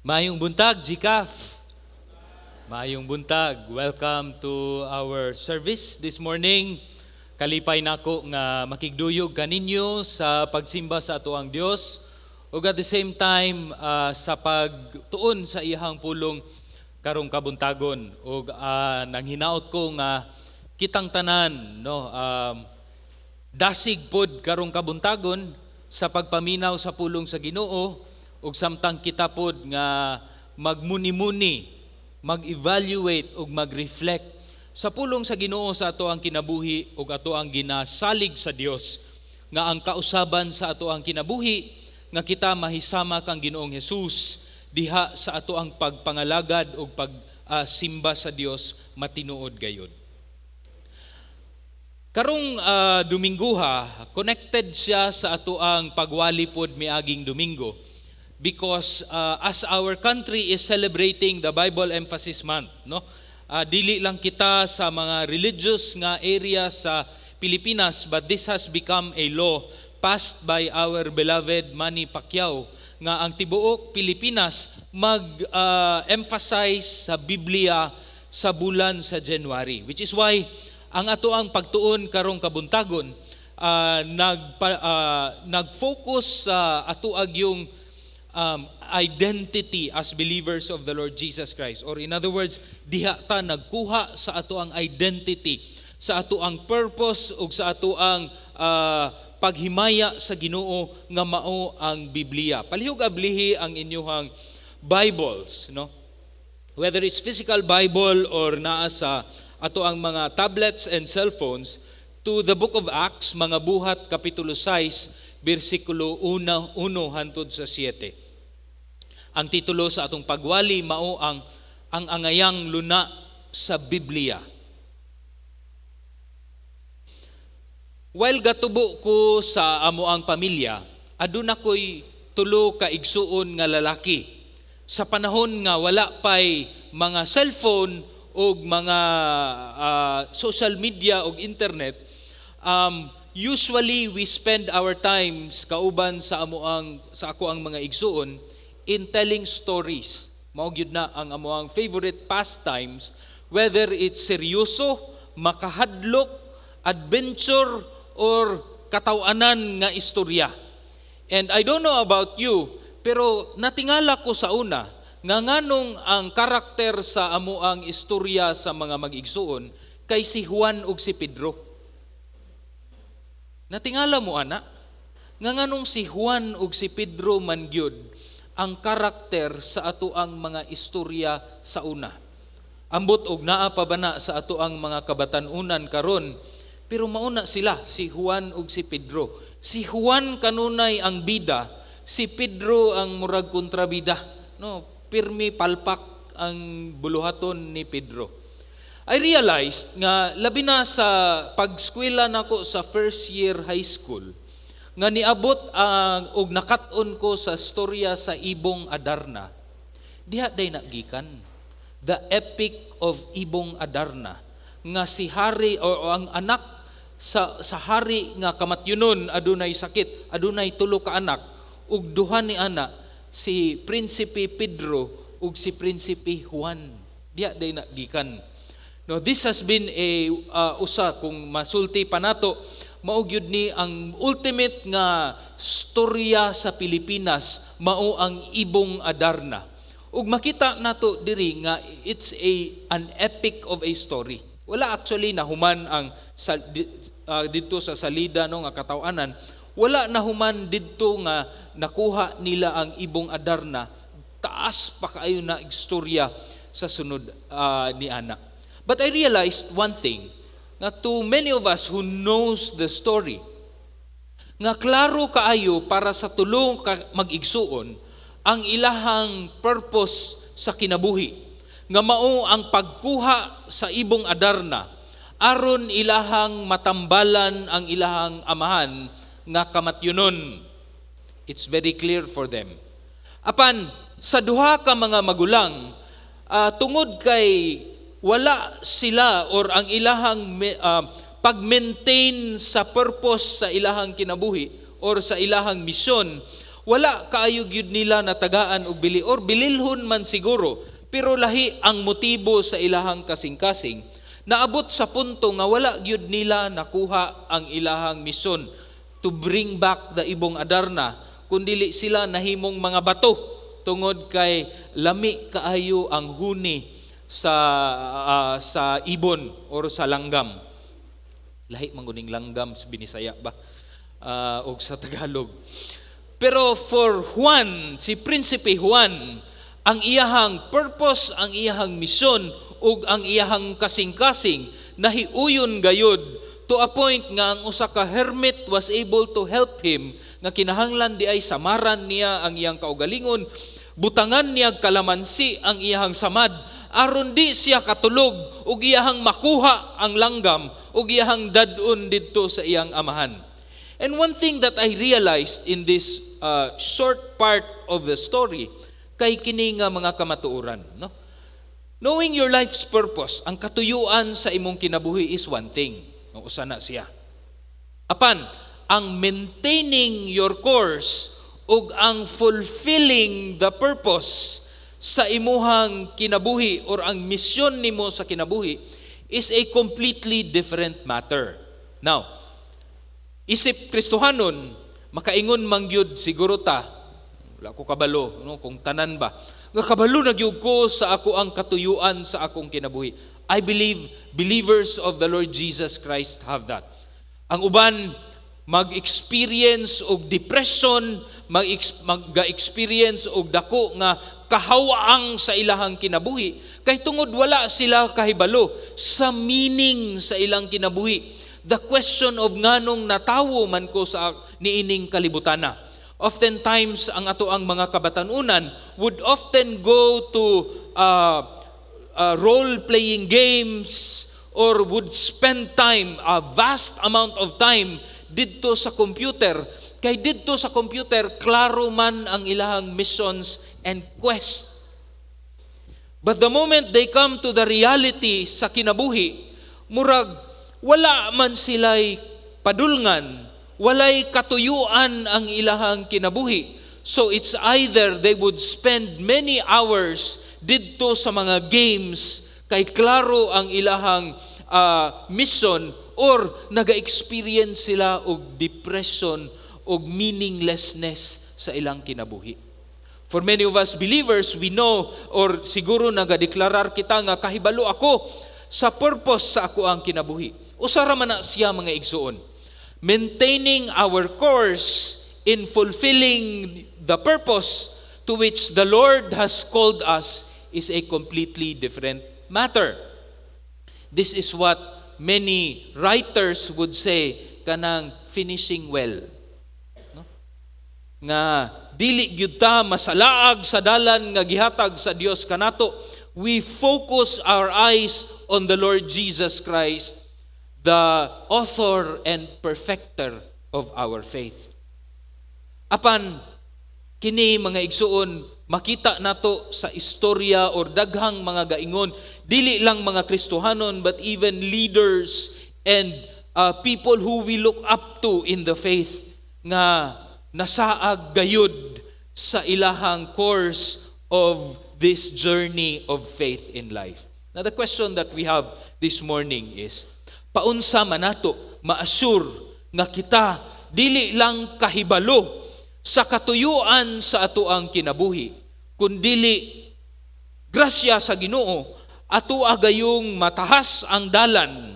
Maayong buntag, GCAF. Maayong buntag. Welcome to our service this morning. Kalipay nako nga makigduyog kaninyo sa pagsimba sa atoang Dios ug at the same time sa pagtuon sa iyang pulong karong kabuntagon, ug nanghinaot ko nga kitang tanan, no, dasig pod karong kabuntagon sa pagpaminaw sa pulong sa Ginoo ug samtang kita pod nga magmuni-muni, mag-evaluate ug mag-reflect sa pulong sa Ginoo sa ato ang kinabuhi ug ato ang ginasalig sa Dios nga ang kausaban sa ato ang kinabuhi nga kita mahisama kang Ginoong Hesus diha sa ato ang pagpangalagad ug pagsimba sa Dios matinuod gayud. Karong Domingguha, connected siya sa ato ang pagwali pod miaging Domingo because as our country is celebrating the Bible Emphasis Month, no? Dili lang kita sa mga religious nga area sa Pilipinas, but this has become a law passed by our beloved Manny Pacquiao nga ang tibuok Pilipinas mag-emphasize sa Biblia sa bulan sa January, which is why ang ato ang pagtuon karong kabuntagon nag-focus sa ato yung identity as believers of the Lord Jesus Christ. Or in other words, diha ta nagkuha sa ato ang identity, sa ato ang purpose ug sa ato ang paghimaya sa Ginoo nga mao ang Biblia. Palihog ablihi ang inyong Bibles, no? Whether it's physical Bible or naa sa ato ang mga tablets and cellphones, to the Book of Acts, Mga Buhat, Kapitulo 6, bersikulo 1, 1 hantod sa 7. Ang titulo sa atong pagwali mao ang angayang luna sa Biblia. While gatubo ko sa amo ang pamilya, aduna koy tulo ka igsuon nga lalaki. Sa panahon nga wala pay mga cellphone og mga social media og internet, usually we spend our times kauban sa amo ang sa ako ang mga igsuon in telling stories. Mao gyud na ang amo ang favorite pastimes, whether it's seryoso, makahadlok, adventure or katawanan nga istorya. And I don't know about you, pero natingala ko sa una nga nganong ang karakter sa amo ang istorya sa mga mag-igsuon kay si Juan ug si Pedro. Natingala mo ana nga nganong si Juan ug si Pedro man gyud ang karakter sa ato ang mga istorya sa una. Ambot og naa pa ba na sa ato ang mga kabatan-unan karon, pero mauna sila, si Juan ug si Pedro. Si Juan kanunay ang bida, si Pedro ang murag kontrabida. No, pirmi palpak ang buluhaton ni Pedro. I realized nga labi na sa pagskwela nako sa first year high school nga niabot ang og nakat-on ko sa storya sa Ibong Adarna. Diha day nagikan the epic of Ibong Adarna nga si hari o ang anak sa hari nga kamatyunon adunay sakit, adunay tulo ka anak, ug duha ni ana si Prinsipe Pedro ug si Prinsipe Juan. Diha day nagikan. No, this has been a usa kung masulti pa nato, mao gyud ni ang ultimate nga storya sa Pilipinas, mao ang Ibong Adarna. Ug makita nato diri nga it's a an epic of a story. Wala actually nahuman ang didto sa salida, no, nga kataw-anan. Wala nahuman didto nga nakuha nila ang Ibong Adarna. Taas pa kaayo na istorya sa sunod ni ana. But I realized one thing, nga to many of us who knows the story, nga klaro kaayo para sa tulong ka mag-igsuon ang ilahang purpose sa kinabuhi, nga mao ang pagkuha sa Ibong Adarna aron ilahang matambalan ang ilahang amahan nga kamatyunon. It's very clear for them. Apan sa duha ka mga magulang, tungod kay wala sila or ang ilahang pag-maintain sa purpose sa ilahang kinabuhi or sa ilahang misyon, Wala kaayo gyud nila natagaan og bili or bililhon man siguro, pero lahi ang motibo sa ilahang kasing-kasing. Naabot sa punto nga wala gyud nila nakuha ang ilahang misyon to bring back the Ibong Adarna, kundili sila nahimong mga bato tungod kay lami kaayo ang huni sa ibon or sa langgam. Lahi man guning langgam sa Binisaya ba og sa Tagalog. Pero for Juan, si Prinsipe Juan, ang iyahang purpose, ang iyahang misyon ug ang iyahang kasing-kasing nahiuyon gayud to a point nga ang usa ka hermit was able to help him, nga kinahanglan di ay samaran niya ang iyang kaugalingon, butangan niya kalamansi ang iyahang samad aron di siya katulog ug iyahang makuha ang langgam ug iyahang dad-on didto sa iyang amahan. And one thing that I realized in this short part of the story kay kini nga mga kamatuoran, no? Knowing your life's purpose, ang katuyuan sa imong kinabuhi, is one thing. No, usa na siya. Apan, ang maintaining your course ug ang fulfilling the purpose sa imuhang kinabuhi or ang misyon nimo sa kinabuhi is a completely different matter. Now, isip Kristohanon, makaingon man gyud siguro ta, wala ko kabalo, no, kung tanan ba, nga kabalo na gyud ko sa ako ang katuyuan sa akong kinabuhi. I believe believers of the Lord Jesus Christ have that. Ang uban mag-experience og depression, mag-experience og dako nga kahawaang sa ilahang kinabuhi kay tungod wala sila kahibalo sa meaning sa ilang kinabuhi. The question of nganong natawo man ko sa niining kalibutana. Oftentimes ang ato ang mga kabatanunan would often go to role-playing games or would spend time, a vast amount of time didto sa computer. Kay didto sa computer, klaro man ang ilahang missions and quest. But the moment they come to the reality sa kinabuhi, murag wala man sila'y padulngan, walay katuyuan ang ilahang kinabuhi. So it's either they would spend many hours didto sa mga games kay klaro ang ilahang mission or naga-experience sila og depression og meaninglessness sa ilang kinabuhi. For many of us believers, we know or siguro nagadeklarar kita nga kahibalo ako sa purpose sa ako ang kinabuhi. Usa ra man na siya, mga igsuon. Maintaining our course in fulfilling the purpose to which the Lord has called us is a completely different matter. This is what many writers would say kanang finishing well. No? Nga dili gyud ta masalaag sa dalan nga gihatag sa Dios kanato. We focus our eyes on the Lord Jesus Christ, the author and perfecter of our faith. Apan kini, mga igsuon, makita nato sa istorya or daghang mga gaingon, dili lang mga Kristohanon but even leaders and people who we look up to in the faith nga nasaag gayud sa ilahang course of this journey of faith in life. Now, the question that we have this morning is, paunsa man nato ma-assure nga kita dili lang kahibalo sa katuyuan sa atoang kinabuhi, kundili grasya sa Ginoo, ato gayong matahas ang dalan,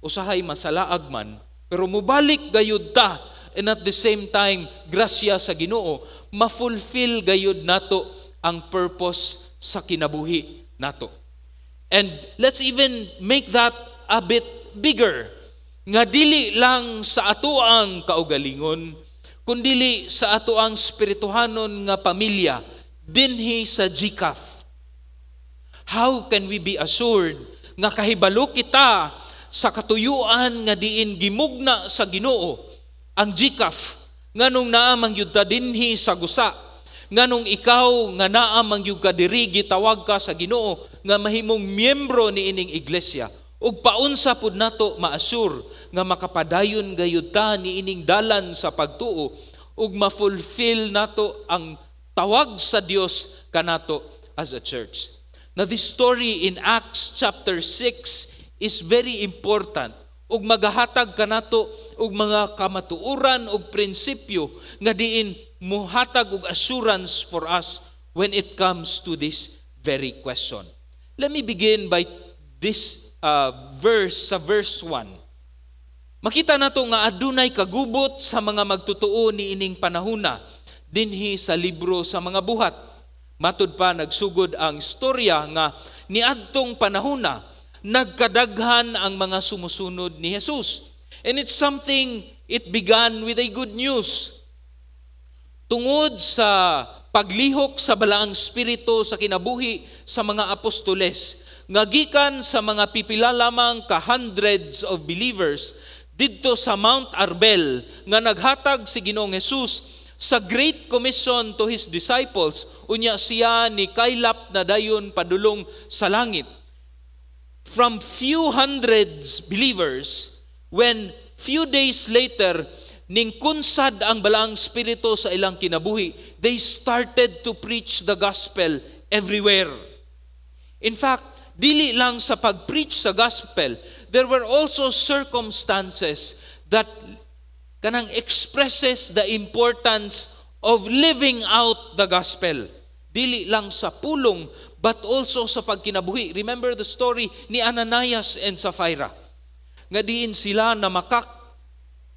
usahay masalaag man, pero mubalik gayud ta, and at the same time, grasya sa Ginoo, ma-fulfill gayud nato ang purpose sa kinabuhi nato? And let's even make that a bit bigger, nga dili lang sa atoang kaugalingon, kundili sa atoang spirituhanon nga pamilya dinhi sa GCAF. How can we be assured nga kahibalo kita sa katuyuan nga diin gimugna sa Ginoo ang GCAF, nganong naa man gyud ta dinhi sa gusa, nganong ikaw nga naa man gyud ka diri gitawag ka sa Ginoo nga mahimong miyembro niining iglesia, ug paunsa pud nato ma-assure nga makapadayon gayud ta niining dalan sa pagtuo ug ma-fulfill nato ang tawag sa Dios kanato as a church. Now, this story in Acts chapter 6 is very important ug magahatag kanato og mga kamatuoran ug prinsipyo nga diin muhatag og assurance for us when it comes to this very question. Let me begin by this verse, sa verse 1. Makita nato nga adunay kagubot sa mga magtutoo niining panahuna dinhi sa libro sa mga Buhat. Matud pa, nagsugod ang istorya nga niadtong panahuna nagkadaghan ang mga sumusunod ni Jesus. And it's something, it began with a good news. Tungod sa paglihok sa Balaang Espiritu sa kinabuhi sa mga apostoles, nga gikan sa mga pipila lamang ka hundreds of believers didto sa Mount Arbel nga naghatag si Ginoong Jesus sa Great Commission to his disciples, unya siya ni kaylap na dayon padulong sa langit. From few hundreds believers, when few days later ning kunsad ang Balaang Espiritu sa ilang kinabuhi, they started to preach the gospel everywhere. In fact, dili lang sa pag-preach sa gospel, there were also circumstances that kanang expresses the importance of living out the gospel. Dili lang sa pulong, but also sa pagkinabuhi. Remember the story ni Ananias and Sapphira, nga diin sila namakak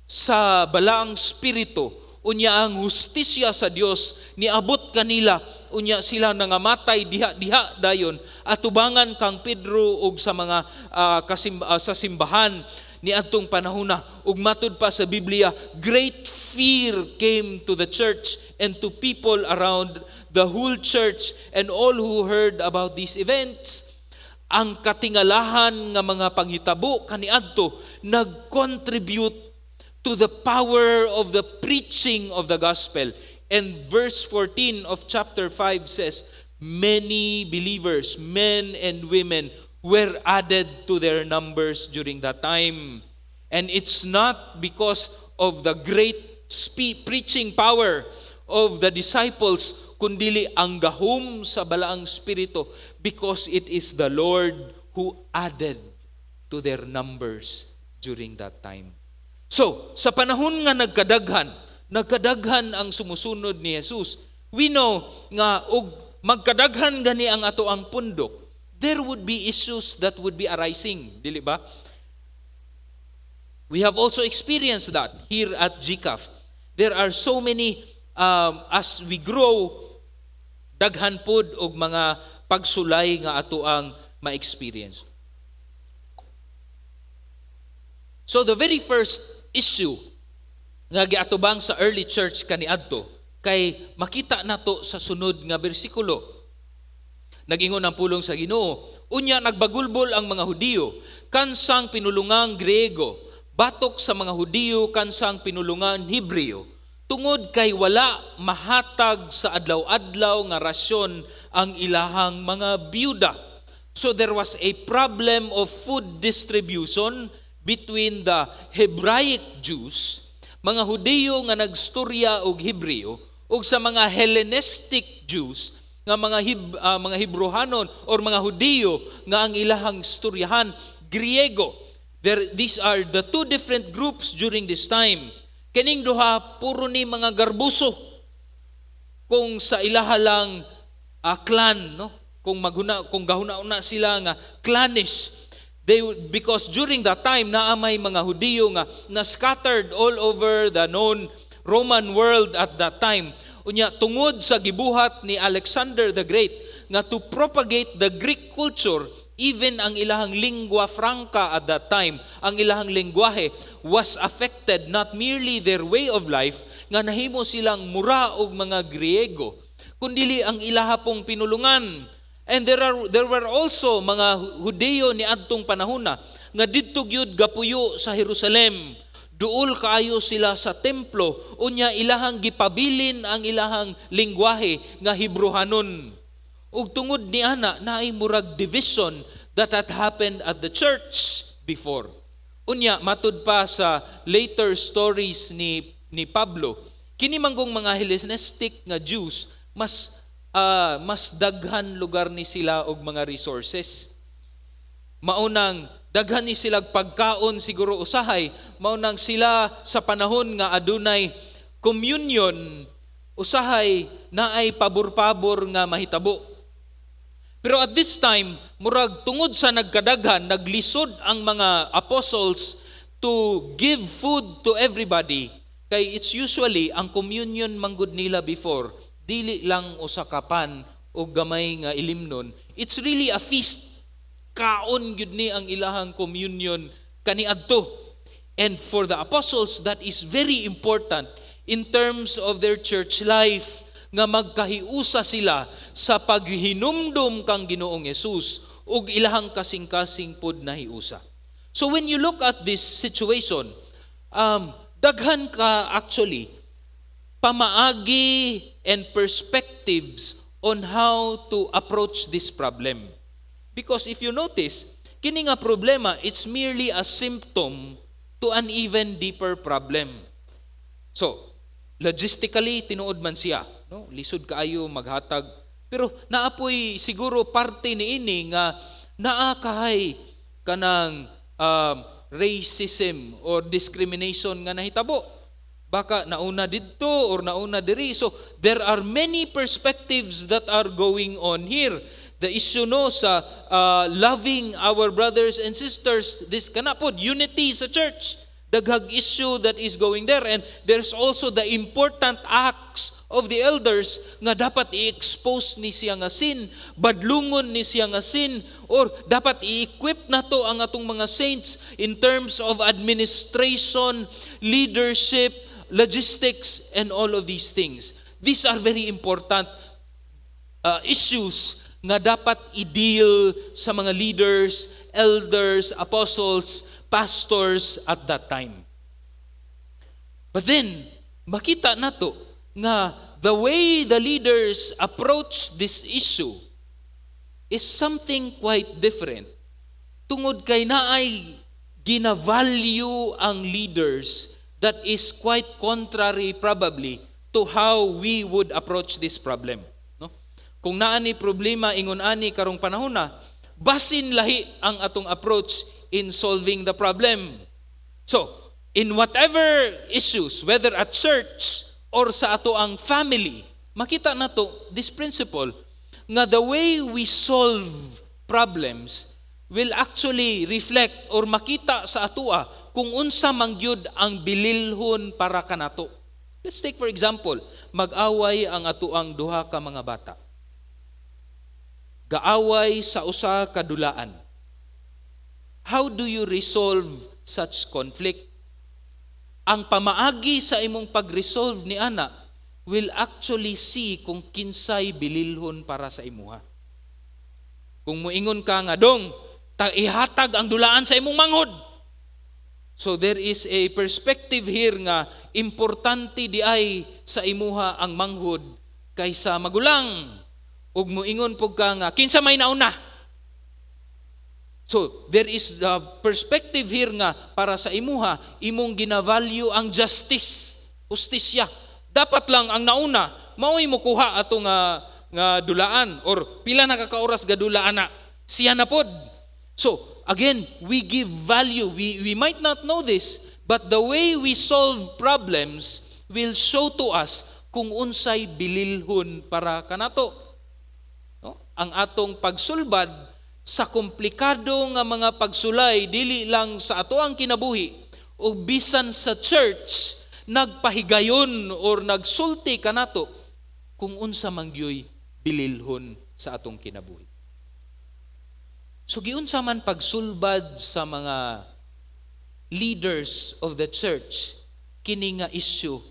sa Balaang Espiritu, unya ang hustisya sa Dios niabot kanila, unya sila nangamatay diha-diha dayon atubangan kang Pedro ug sa mga sa simbahan niadtong panahona. Ug matud pa sa Biblia, great fear came to the church and to people around the whole church and all who heard about these events. Ang katingalahan nga mga panghitabo kaniadto nag-contribute to the power of the preaching of the gospel. And verse 14 of chapter 5 says, many believers, men and women, were added to their numbers during that time. And it's not because of the great preaching power of the disciples, kundili ang gahom sa Balaang Espiritu, because it is the Lord who added to their numbers during that time. So, sa panahon nga nagkadaghan, nagkadaghan ang sumusunod ni Jesus, we know nga og magkadaghan gani ang ato ang pundok, there would be issues that would be arising, dili ba? We have also experienced that here at GCAF. There are so many, as we grow, daghan pod og mga pagsulay nga ato ang ma-experience. So the very first issue nga giatubang sa early church kaniadto kay makita nato sa sunod nga bersikulo. Nagingon ang pulong sa Ginoo, "Unya nagbagulbol ang mga Hudiyo kansang pinulungang Griego, batok sa mga Hudiyo kansang pinulungan Hebreo, tungod kay wala mahatag sa adlaw-adlaw nga rasyon ang ilahang mga biyuda." So there was a problem of food distribution between the Hebraic Jews, mga Hudiyo nga nagstorya og Hebreo, ug sa mga Hellenistic Jews nga mga Hebrohanon or mga Hudiyo nga ang ilahang storyahan Griego. These are the two different groups during this time. Kining duha puro ni mga garbuso. Kung sa ilaha lang clan, no? Kung gahuna-una sila nga clannish. Because during that time naa may mga Hudiyo nga na scattered all over the known Roman world at that time. Unya tungod sa gibuhat ni Alexander the Great nga to propagate the Greek culture, even ang ilahang lingua franca at that time, ang ilahang lengguwahe was affected, not merely their way of life nga nahimo silang mura og mga Griego, kundili ang ilaha pong pinulungan. And there were also mga Hudiyo ni adtong panahona nga didto gyud gapuyo sa Jerusalem. Duol kaayo sila sa templo, unya ilahang gipabilin ang ilahang lengguwahe nga Hebrohanon. Ug tungod ni ana, naay murag division that had happened at the church before. Unya matud pa sa later stories ni Pablo, Kini manggong mga Hellenistic nga Jews, mas daghan lugar ni sila og mga resources. Maunang daghan ni sila pagkaon siguro usahay, maunang sila sa panahon nga adunay communion, usahay naay pabor-pabor nga mahitabo. Pero at this time, murag tungod sa nagkadaghan, naglisod ang mga apostles to give food to everybody. Kay it's usually ang communion manggod nila before, dili lang usa ka pan o gamay nga ilimnon. It's really a feast. Kaon gyud ni ang ilahang communion kaniadto. And for the apostles, that is very important in terms of their church life, nga magkahiusa sila sa paghinumdum kang Ginoong Hesus ug ilahang kasing-kasing pod nahiusa. So when you look at this situation, daghan ka actually pamaagi and perspectives on how to approach this problem. Because if you notice, kini nga problema, it's merely a symptom to an even deeper problem. So, logistically, tinuod man siya, no? Lisod kaayo maghatag. Pero naapoy siguro parte niini nga naa kahay kanang racism or discrimination nga nahitabo. Baka nauna didto or nauna diri. So there are many perspectives that are going on here. The issue, no, sa loving our brothers and sisters, this kana pod unity sa church. Daghag issue that is going there, and there's also the important acts of the elders nga dapat i-expose ni siya nga sin, badlungon ni siya nga sin, or dapat i-equip nato ang atong mga saints in terms of administration, leadership, logistics, and all of these things. These are very important issues nga dapat i-deal sa mga leaders, elders, apostles, pastors at that time. But then, makita nato nga the way the leaders approach this issue is something quite different. Tungod kay naay gina-value ang leaders that is quite contrary probably to how we would approach this problem. No? Kung naa ni problema ingon ani karong panahon na, basin lahi ang atong approach in solving the problem. So, in whatever issues, whether at church or sa ato ang family, makita nato this principle nga the way we solve problems will actually reflect or makita sa atoa kung unsa man gyud ang bililhon para kanato. Let's take for example, mag-away ang atoang duha ka mga bata. Gaaway sa usa ka dulaan. How do you resolve such conflict? Ang pamaagi sa imong pag-resolve ni ana will actually see kung kinsay bililhon para sa imuha. Kung muingon ka nga, "Dong, ta ihatag ang dulaan sa imong manghod." So there is a perspective here nga importante di ay sa imuha ang manghod kaysa magulang. Ug muingon pud ka nga, "Kinsa may nauna?" So there is the perspective here nga para sa imuha, imong gina-value ang justice, hustisya. Dapat lang ang nauna mao'y mukuha ato nga dulaan or pila na ka oras gadulaan na siya na pod. So again, we give value. We might not know this, but the way we solve problems will show to us kung unsay bililhon para kanato. No? Ang atong pagsulbad sa komplikado nga mga pagsulay, dili lang sa ato ang kinabuhi o bisan sa church, nagpahigayon or nagsulti kanato kung unsa man gyoy bililhon sa atong kinabuhi. So giunsa man pagsulbad sa mga leaders of the church kini nga issue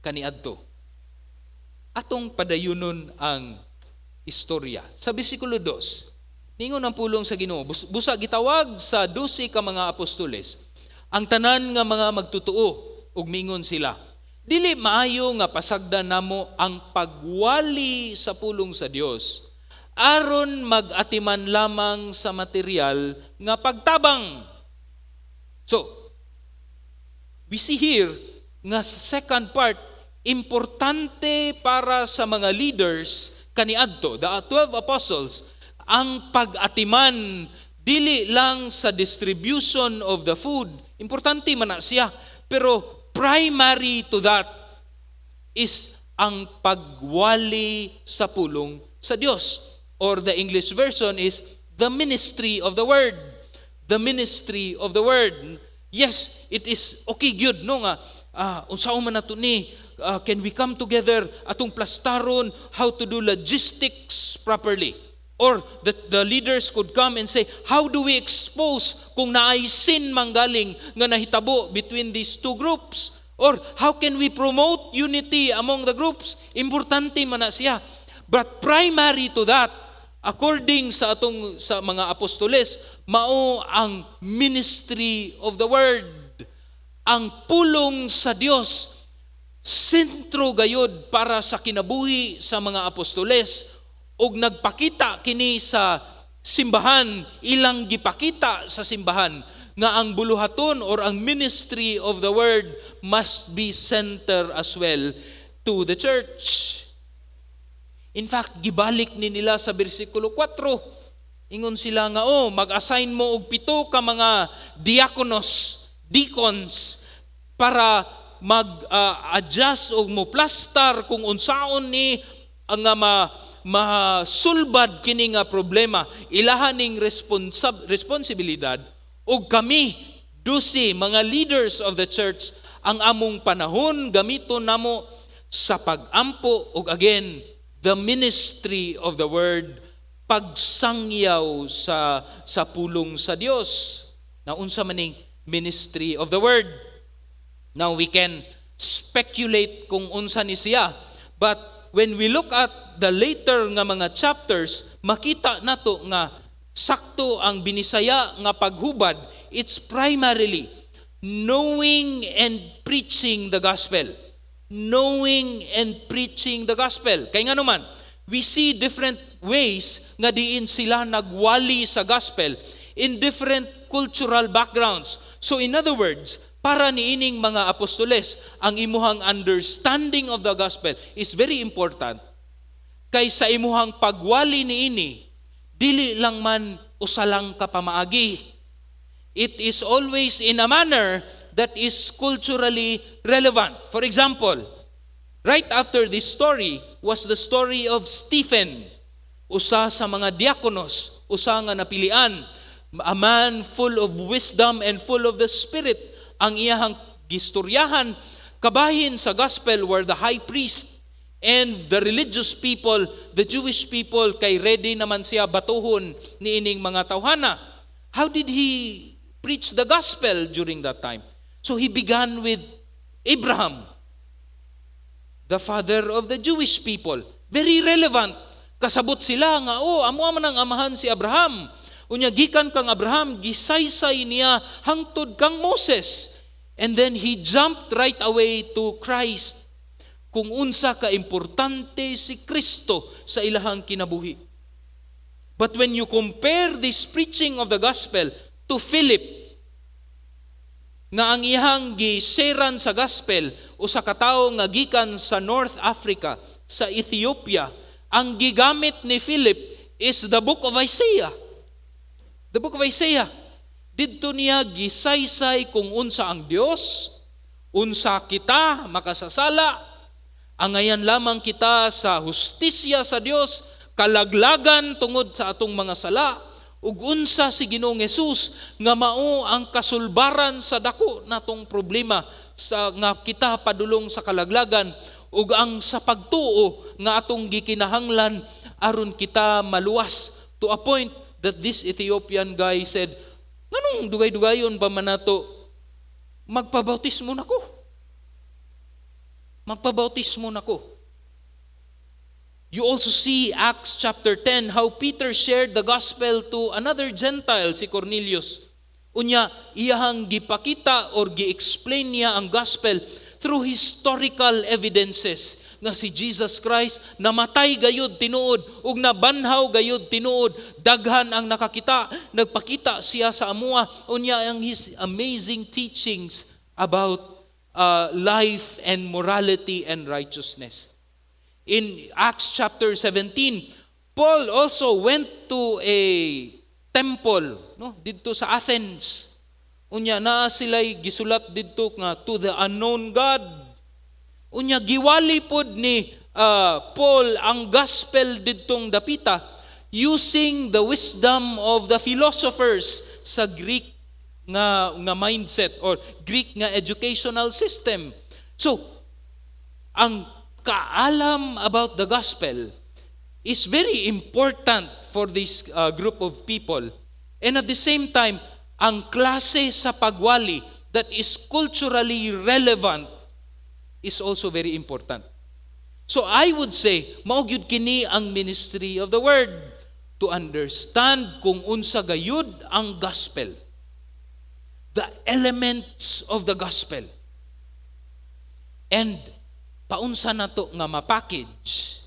kaniadto? Atong padayunon ang istorya. Sa bersikulo 2, ningon ang pulong sa Ginoo, busa gitawag sa 12 ka mga apostoles ang tanan nga mga magtutuo ug mingon sila, "Dili maayo nga pasagdan namo ang pagwali sa pulong sa Dios aron mag-atiman lamang sa material nga pagtabang." So, we see here nga sa second part, Importante para sa mga leaders kaniadto, the 12 apostles, ang pag-atiman dili lang sa distribution of the food. Importante man na siya, pero primary to that is ang pagwali sa pulong sa Dios. Or the English version is the ministry of the word. The ministry of the word. Yes, it is okay gyud, no, nga unsaon man nato ni, can we come together atong plastaron how to do logistics properly? Or the leaders could come and say, "How do we expose kung naay sin manggaling nga nahitabo between these two groups?" Or how can we promote unity among the groups? Importante man na siya. But primary to that, according sa atong sa mga apostoles, mao ang ministry of the word. Ang pulong sa Dios sentro gayod para sa kinabuhi sa mga apostoles ug nagpakita kini sa simbahan, ilang gipakita sa simbahan nga ang buluhaton or ang ministry of the word must be center as well to the church. In fact, gibalik ni nila sa bersikulo 4. Ingon sila nga, "Oh, mag-assign mo og pito ka mga diakonos, deacons, para mag-adjust o mo plastar kung unsaon ni ang nga masulbad kini nga problema." Ilahan ning responsibilidad ug kami 12 mga leaders of the church, ang among panahon gamiton namo sa pagampo ug again, the ministry of the word, pagsangyaw sa pulong sa Dios. Na unsa maning ministry of the word? Now, we can speculate kung unsa ni siya, but when we look at the later nga mga chapters, makita nato nga sakto ang Binisaya nga paghubad, it's primarily knowing and preaching the gospel. Knowing and preaching the gospel. Kay nga naman, we see different ways nga diin sila nagwali sa gospel in different cultural backgrounds. So in other words, para niining mga apostoles, ang imuhang understanding of the gospel is very important. Kay sa imuhang pagwali niini, dili lang man usa lang ka pamaagi. It is always in a manner that is culturally relevant. For example, right after this story was the story of Stephen, usa sa mga diakonos, usa nga napilian, a man full of wisdom and full of the Spirit. Ang iyahang gistoryahan kabahin sa gospel were the high priest and the religious people, the Jewish people, kay ready naman siya batuhon niining mga tawhana. How did he preach the gospel during that time? So he began with Abraham, the father of the Jewish people. Very relevant. Kasabot sila nga, "Oh, amo man ang amahan si Abraham." Unya gikan kang Abraham, gisaysay niya hangtod kang Moses. And then he jumped right away to Christ, kung unsa ka importante si Kristo sa ilahang kinabuhi. But when you compare this preaching of the gospel to Philip, nga ang iyang giseran sa gospel usa ka tawo nga gikan sa North Africa, sa Ethiopia, ang gigamit ni Philip is the book of Isaiah. The book of Isaiah. Didto niya gisaysay kung unsa ang Dios, unsa kita makasasala, angayan lamang kita sa hustisya sa Dios, kalaglagan tungod sa atong mga sala, ug unsa si Ginoong Hesus nga mao ang kasulbaran sa dako natong problema sa nga kita padulong sa kalaglagan ug ang sa pagtuo nga atong gikinahanglan aron kita maluwas, to a point that this Ethiopian guy said, "Nganong dugay-dugayon pa man nato? Magpabautismo nako. Magpabautismo nako." You also see Acts chapter 10, how Peter shared the gospel to another Gentile, si Cornelius. Unya, iyahang gipakita or gi-explain niya ang gospel through historical evidences nga si Jesus Christ namatay gayud tinuod ug nabanhaw gayud tinuod, daghan ang nakakita, nagpakita siya sa amua. Unya ang his amazing teachings about life and morality and righteousness. In Acts chapter 17, Paul also went to a temple, no, didto sa Athens. Unya naa sila'y gisulat didto nga "To the unknown God." Unya giwali pod ni Paul ang gospel didtong dapita using the wisdom of the philosophers sa Greek nga mindset or Greek nga educational system. So, ang kaalam about the gospel is very important for this group of people. And at the same time, ang klase sa pagwali that is culturally relevant is also very important. So I would say, mao gyud kini ang ministry of the word, to understand kung unsa gayud ang gospel. The elements of the gospel. And paunsa nato nga ma-package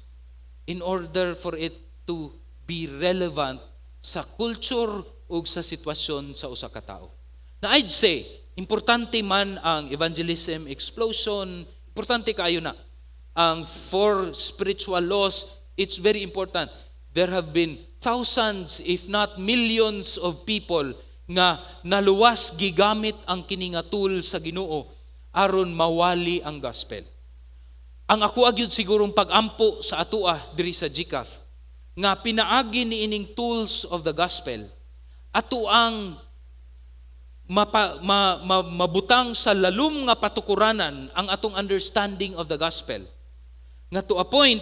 in order for it to be relevant sa culture ug sa sitwasyon sa usa ka tawo. Na I'd say, importante man ang evangelism explosion, importante kaayo na. Ang four spiritual laws, it's very important. There have been thousands, if not millions of people nga naluwas gigamit ang kini nga tool sa Ginoo aron mawali ang gospel. Ang ako gyud sigurong pag-ampo sa atua diri sa GCAF nga pinaagi ni ining tools of the gospel, ato ang mabutang sa lalom nga patukuranan ang atong understanding of the gospel nga to a point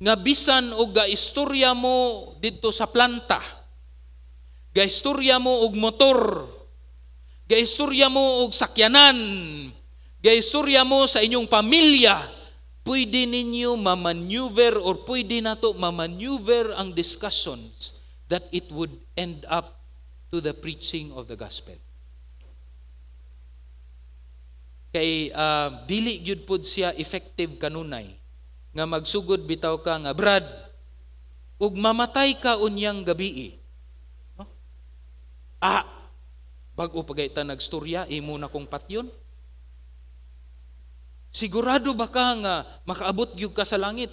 nga bisan og gaistorya mo didto sa planta, gaistorya mo og motor, gaistorya mo og sakyanan, gaistorya mo sa inyong pamilya, pwede ninyo ma-maneuver or pwede nato ma-maneuver ang discussions that it would end up to the preaching of the gospel. Kay dili gyud pod siya effective kanunay nga magsugod bitaw ka nga, "Brad, ug mamatay ka unyang gabii." No? "Ah, bag-o pa ta nagstorya, imo na kong patyon. Sigurado ba ka nga makaabot gyud ka sa langit?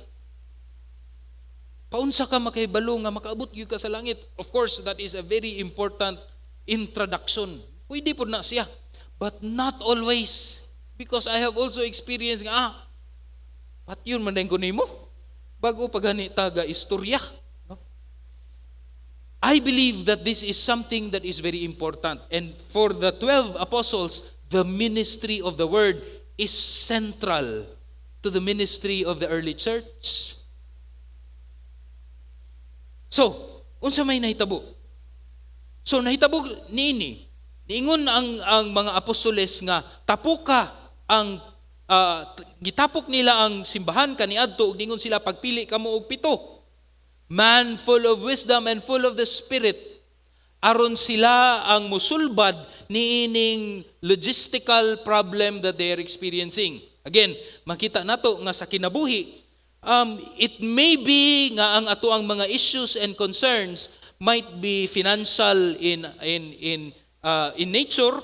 Paunsa ka makahibalo nga makaabot gyud ka sa langit?" Of course, that is a very important introduction. Pwede po na siya. But not always. Because I have also experienced nga, "Ah, patyon man ko nimo. Bago pa gani taga istorya." No? I believe that this is something that is very important. And for the 12 apostles, the ministry of the word is central to the ministry of the early church. So, unsa may nahitabo? So nahitabo niini, niingon ang mga apostoles nga tapuka ang gitapok nila ang simbahan kaniadto ug ningon sila, "Pagpili kamo og pito man full of wisdom and full of the Spirit," aron sila ang musulbad niining logistical problem that they are experiencing. Again, makita nato nga sa kinabuhi, it may be nga ang ato ang mga issues and concerns might be financial in nature,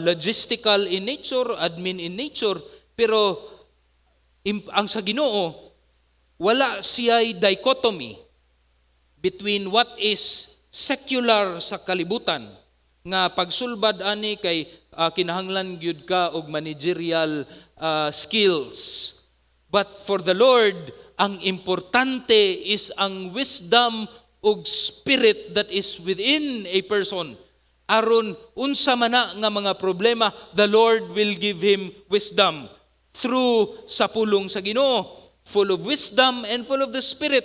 logistical in nature, admin in nature, pero ang sa Ginoo wala siya'y dichotomy between what is secular sa kalibutan nga pagsulbad ani kay kinahanglan gyud ka og managerial skills. But for the Lord, ang importante is ang wisdom ug spirit that is within a person aron unsa man na nga mga problema, the Lord will give him wisdom through sa pulong sa Ginoo. Full of wisdom and full of the Spirit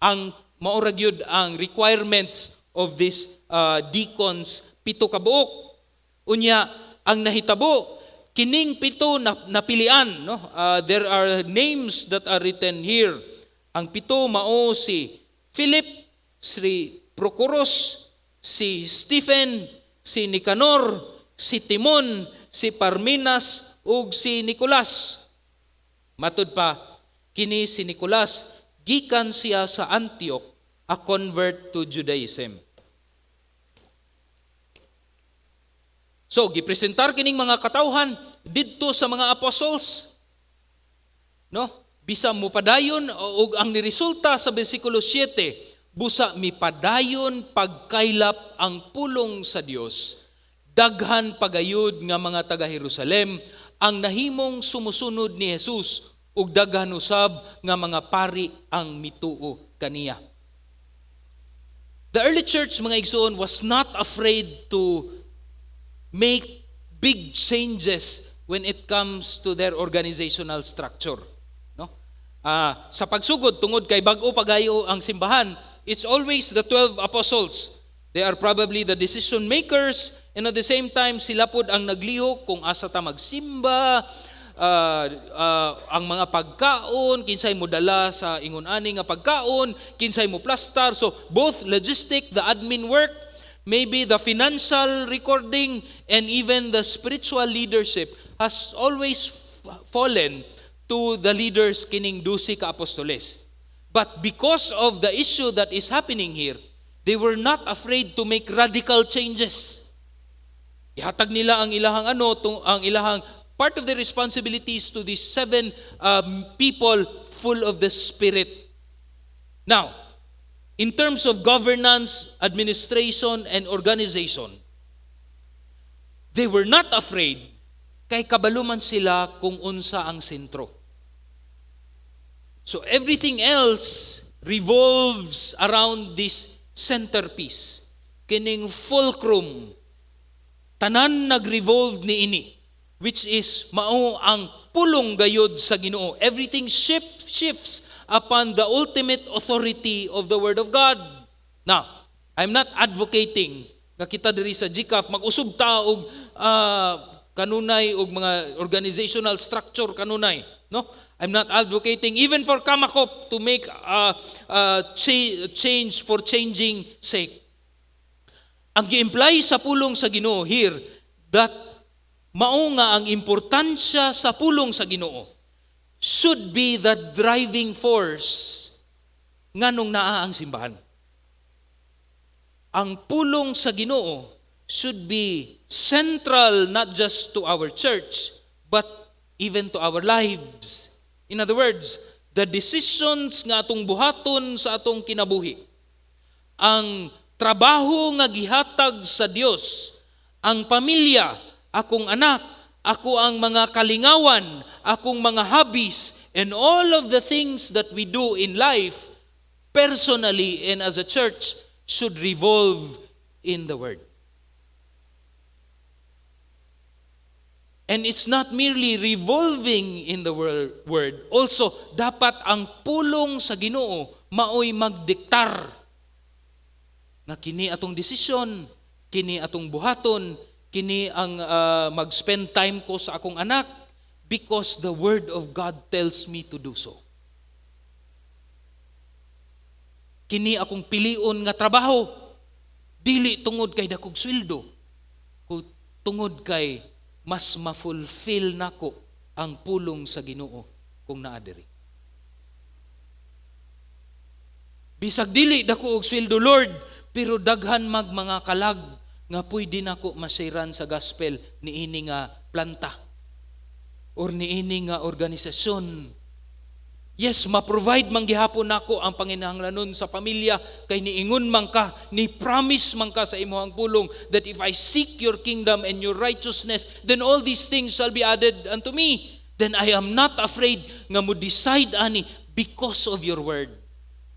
ang maura gyud ang requirements of these deacons, pito ka buok. Unya ang nahitabo, kining pito na napilian, no? There are names that are written here. Ang pito mao si Philip, si Prochorus, si Stephen, si Nicanor, si Timon, si Parmenas ug si Nicolas. Matud pa, kini si Nicolas gikan siya sa Antioch, a convert to Judaism. So, gipresentar kining mga katawhan didto sa mga apostles. No? Bisa mo padayon og ang niresulta sa bersikulo 7, busa mipadayon pagkaylap ang pulong sa Dios. Daghan pagayod nga mga taga Jerusalem ang nahimong sumusunod ni Jesus ug daghan usab nga mga pari ang mituo kaniya. The early church, mga igsoon, was not afraid to make big changes when it comes to their organizational structure. No? Sa pagsugod, tungod kay bag-o pagayo ang simbahan, it's always the 12 apostles. They are probably the decision makers and at the same time sila pod ang naglihok kung asa ta magsimba, ang mga pagkaon, kinsay mo dala sa ingon ani nga pagkaon, kinsay mo plastar. So both logistic, the admin work, maybe the financial recording, and even the spiritual leadership has always fallen to the leaders kining 12 ka apostoles. But because of the issue that is happening here, they were not afraid to make radical changes. Ihatag nila ang ilahang ano, ang ilahang part of the responsibilities to these seven people full of the Spirit. Now, in terms of governance, administration, and organization, they were not afraid kay kabalo man sila kung unsa ang sentro. So everything else revolves around this centerpiece. Kining fulcrum, tanan nag-revolve niini, which is mao ang pulong gayod sa Ginoo. Everything shifts upon the ultimate authority of the Word of God. Now, I'm not advocating nga kita diri sa GCAF mag-usub ta og kanunay og mga organizational structure kanunay, no? I'm not advocating even for Kamakop to make change for changing sake. Ang gi-imply sa pulong sa Ginoo here that mao nga ang importansya sa pulong sa Ginoo should be the driving force nganong naa ang simbahan. Ang pulong sa Ginoo should be central not just to our church but even to our lives. In other words, the decisions nga atong buhaton sa atong kinabuhi, ang trabaho nga gihatag sa Dios, ang pamilya, akong anak, ako ang mga kalingawan, akong mga hobbies, and all of the things that we do in life, personally and as a church, should revolve in the Word. And it's not merely revolving in the Word. Also, dapat ang pulong sa Ginoo maoy magdiktar nga kini atong desisyon, kini atong buhaton, kini ang mag-spend time ko sa akong anak because the Word of God tells me to do so. Kini akong pilion nga trabaho, dili tungod kay dakog sweldo, tungod kay mas ma-fulfill nako ang pulong sa Ginoo kung naa diri. Bisag dili dako og sweldo, Lord, pero daghan mag mga kalag nga pwede nako masiran sa gospel niini nga planta or niini nga organisasyon. Yes, ma-provide man gihapon nako ang panginahanglanon sa pamilya kay niingon man ka, ni promise man ka sa imong pulong that if I seek your kingdom and your righteousness, then all these things shall be added unto me. Then I am not afraid nga mo decide ani because of your word.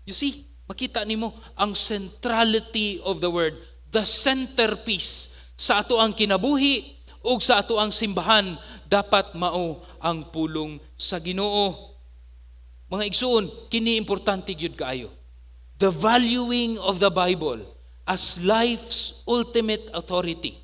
You see, makita nimo ang centrality of the word, the centerpiece sa ato ang kinabuhi ug sa ato ang simbahan dapat mao ang pulong sa Ginoo. Mga igsuon, kini importante gyud kaayo. The valuing of the Bible as life's ultimate authority.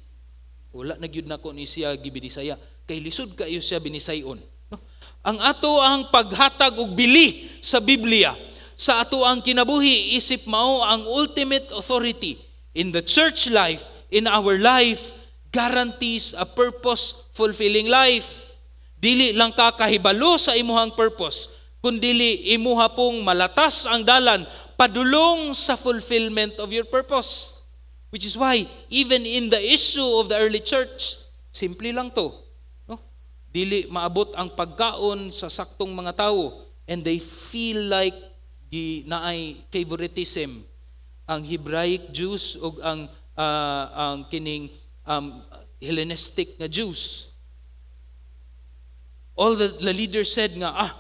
Wala na gyud nako ni siya gibinisaya kay lisod kaayo siya binisayon, no? Ang ato ang paghatag og bili sa Biblia sa ato ang kinabuhi isip mao ang ultimate authority in the church life, in our life, guarantees a purpose fulfilling life. Dili lang ka kahibalo sa imuhang purpose, kundili imuha pong malatas ang dalan padulong sa fulfillment of your purpose. Which is why, even in the issue of the early church, Simple lang to. No? Dili maabot ang pagkaon sa saktong mga tao and they feel like gi naay favoritism ang Hebraic Jews ug ang kining Hellenistic nga Jews. All the leaders said nga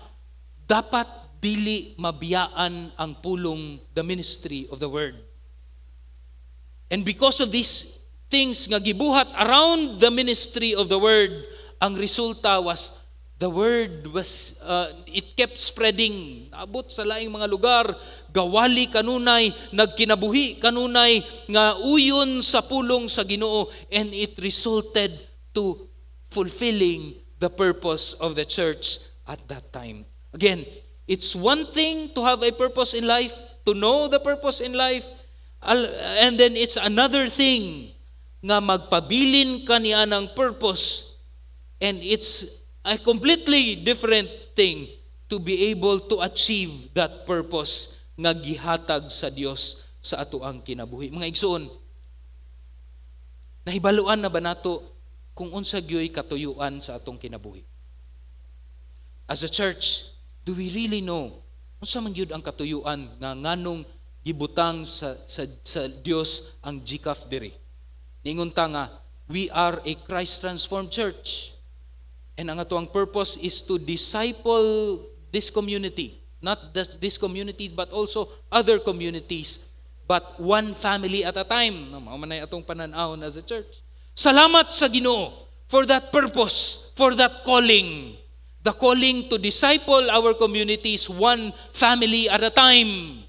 dapat dili mabiyaan ang pulong, the ministry of the word. And because of these things nga gibuhat around the ministry of the word, ang resulta was the word was it kept spreading. Abot sa laing mga lugar, gawali kanunay, nagkinabuhi kanunay nga uyon sa pulong sa Ginoo, and it resulted to fulfilling the purpose of the church at that time. Again, it's one thing to have a purpose in life, to know the purpose in life, and then it's another thing nga magpabilin ka niya ng purpose, and it's a completely different thing to be able to achieve that purpose nga gihatag sa Dios sa atoang kinabuhi. Mga igsoon, nahibaluan na ba nato kung unsa gyoy katuyuan sa atong kinabuhi? As a church, do we really know unsa man gyud ang katuyuan nga nganong gibutang sa Dios ang GCAF diri? Ningon ta nga we are a Christ transformed church. And ang atoang purpose is to disciple this community. Not just this community but also other communities, but one family at a time. No, mao man ay atong panan-awon as a church. Salamat sa Ginoo for that purpose, for that calling. The calling to disciple our communities one family at a time.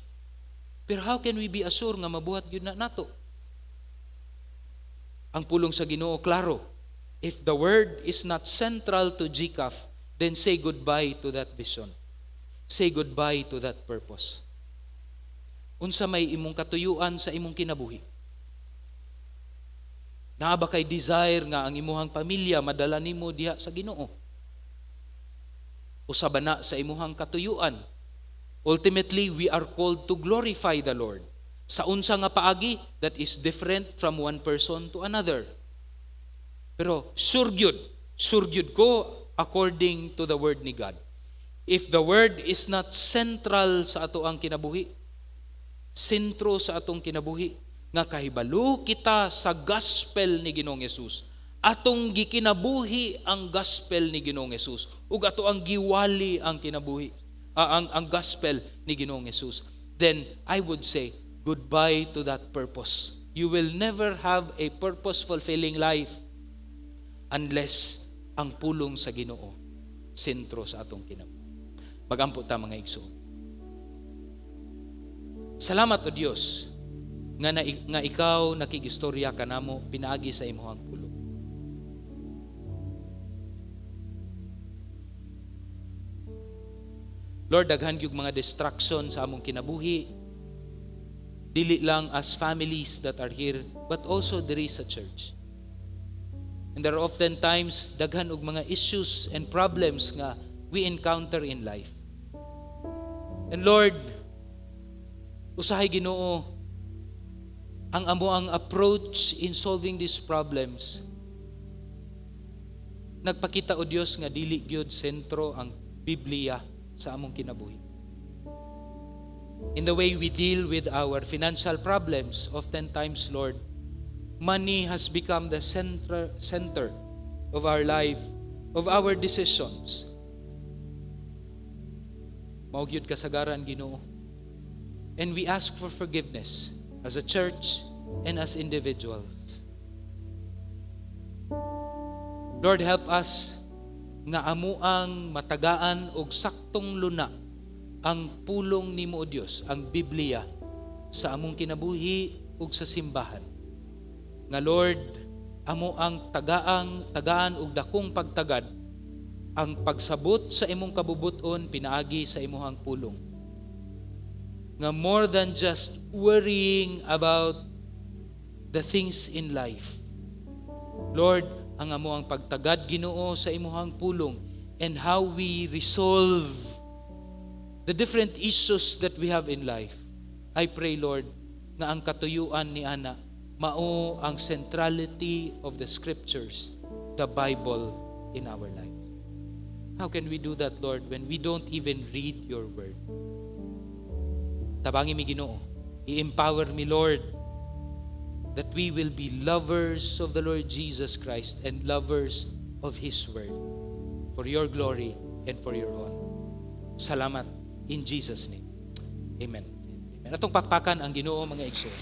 Pero how can we be assured nga mabuhat gyud na nato? Ang pulong sa Ginoo klaro. If the word is not central to GCAF, then say goodbye to that vision. Say goodbye to that purpose. Unsa may imong katuyuan sa imong kinabuhi? Naa ba kay desire nga ang imuhang pamilya madala nimo diha sa Ginoo? Usa ba na sa imuhang katuyuan? Ultimately, we are called to glorify the Lord. Sa unsa nga paagi, that is different from one person to another. Pero sure gyud ko according to the word ni God. If the word is not central sa ato ang kinabuhi, sentro sa atong kinabuhi, nga kahibalo kita sa gospel ni Ginoong Hesus. Atong gikinabuhi ang gospel ni Ginoong Hesus ug ato ang giwali ang kinabuhi ang gospel ni Ginoong Hesus. Then I would say goodbye to that purpose. You will never have a purpose fulfilling life unless ang pulong sa Ginoo sentro sa atong kinabuhi. Magampo ta, mga igsoon. Salamat, O Dios, nga ikaw nakigistorya kanamo pinaagi sa imong pulong. Lord, daghan gyud mga distraction sa among kinabuhi. Dili lang as families that are here, but also diri sa church. And there are often times daghan og mga issues and problems nga we encounter in life. And Lord, usahay, Ginoo, ang amo ang approach in solving these problems nagpakita, o Dios, nga dili gyud sentro ang Biblia sa among kinabuhi. In the way we deal with our financial problems, oftentimes, Lord, money has become the center of our life, of our decisions. Mao gyud kasagaran, Ginoo. And we ask for forgiveness as a church and as individuals. Lord, help us nga amo ang matagaan og saktong luna ang pulong nimo, O Dios, ang Biblia, sa among kinabuhi ug sa simbahan. Nga Lord, amo ang tagaan og dakong pagtagad ang pagsabot sa imong kabubuton pinaagi sa imong pulong. Nga more than just worrying about the things in life, Lord, ang amo ang pagtagad, Ginoo, sa imuhang pulong and how we resolve the different issues that we have in life. I pray, Lord, nga ang katuyuan ni ana mao ang centrality of the scriptures the Bible in our lives. How can we do that, Lord, when we don't even read your word? Tabangi mi, Ginoo. I-empower me, Lord, that we will be lovers of the Lord Jesus Christ and lovers of His Word for your glory and for your honor. Salamat in Jesus' name. Amen. Amen. Atong pakpakan ang Ginoo, mga igsoon.